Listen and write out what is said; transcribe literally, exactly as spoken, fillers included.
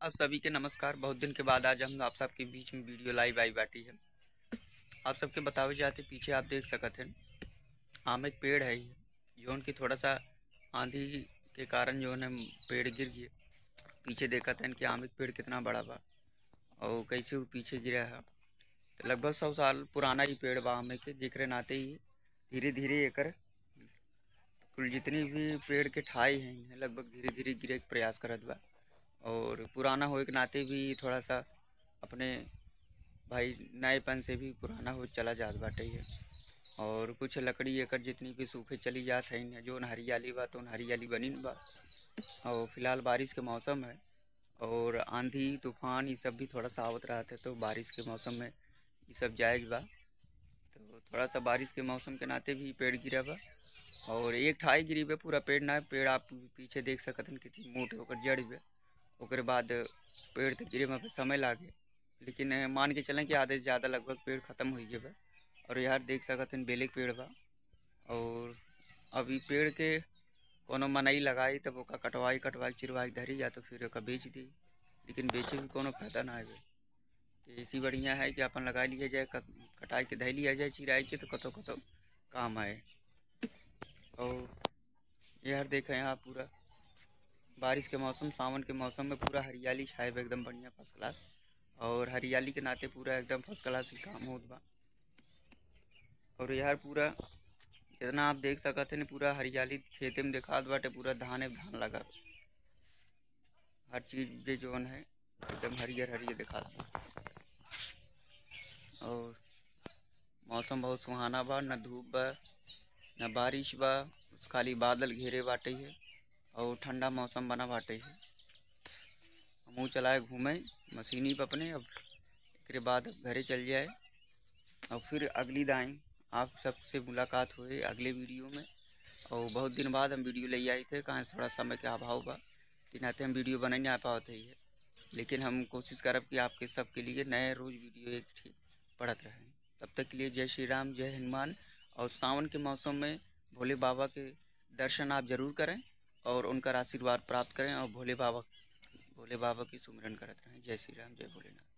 आप सभी के नमस्कार। बहुत दिन के बाद आज हम आप सबके बीच में वीडियो लाइव आई बाटी है। आप सबके बतावे जाते, पीछे आप देख सकत हैं, आम एक पेड़ है, जौन की थोड़ा सा आंधी के कारण जौन है पेड़ गिर गए। पीछे देखत हैं कि आम एक पेड़ कितना बड़ा बा और कैसे वो पीछे गिरा है। तो लगभग सौ साल पुराना ही पेड़ बा आम के, जेकरे नाते ही धीरे धीरे एकर कुल जितनी भी पेड़ के ठाई हैं, इन्हें लगभग धीरे धीरे गिरे के प्रयास करत बा। और पुराना होए के नाते भी थोड़ा सा अपने भाई नएपन से भी पुराना हो चला जात बाटे ये। और कुछ लकड़ी एकर जितनी भी सूखे चली जात है, जौन हरियाली बा तो हरियाली बनिन बा। और फिलहाल बारिश के मौसम है और आंधी तूफान ये सब भी थोड़ा सा आवत रहत है, तो बारिश के मौसम में ये सब जायज बा। तो थोड़ा सा बारिश के मौसम के नाते भी पेड़ गिरा बा और एक ठाई गिरी बा, पूरा पेड़ ना। पेड़ आप पीछे देख सकत हन कितनी मोटे ओकर जड़ बा, ओकरे बाद पेड़ तो गिरे में समय लागे, लेकिन मान के चलें कि आधे से ज़्यादा लगभग पेड़ ख़त्म हो गए बा। और यार देख सकत हन बेले के पेड़ बा और अभी पेड़ के कोनो मनई लगाई तब ओका कटवाई कटवाई चिरवाई धरी या तो फिर ओका बेच दी, लेकिन बेचे भी कोनो फायदा ना है। तो इसी बढ़िया है कि अपन लगा लिया जाए, कट-, कटाई के धै लिया जाए चिराई के, तो कतो कतो काम आए। और यार देखें यहाँ पूरा बारिश के मौसम, सावन के मौसम में पूरा हरियाली छाए बा, एकदम बढ़िया फर्स्ट क्लास। और हरियाली के नाते पूरा एकदम फर्स्ट क्लास ही काम होत बा। और यार पूरा जितना आप देख सकत हैं पूरा हरियाली खेते में देखात बाटे, पूरा धाने धान लगा, हर चीज बे जौन है एकदम हरियर हरियर देखात बा। और मौसम बहुत सुहाना बा, न धूप बा न बारिश बा, बस खाली बादल घेरे बाटे है और ठंडा मौसम बना बाटे है। हमहू चलाए घूमे मशीनी पे अपने, अब एकरे बाद अब घरे चल जाए और फिर अगली दाई आप सबसे मुलाकात होए अगले वीडियो में। और बहुत दिन बाद हम वीडियो ले आए थे, कहाँ से थोड़ा समय के अभाव बा, कि नाते हम वीडियो बने ना पावत है, लेकिन हम कोशिश करब कि आपके सबके लिए नए रोज वीडियो एक ठे पड़त रहे। तब तक के लिए जय श्री राम, जय हनुमान। और सावन के मौसम में भोले बाबा के दर्शन आप जरूर करें और उनका आशीर्वाद प्राप्त करें और भोले बाबा, भोले बाबा की सुमिरन करत रहें। जय श्री राम, जय भोलेनाथ।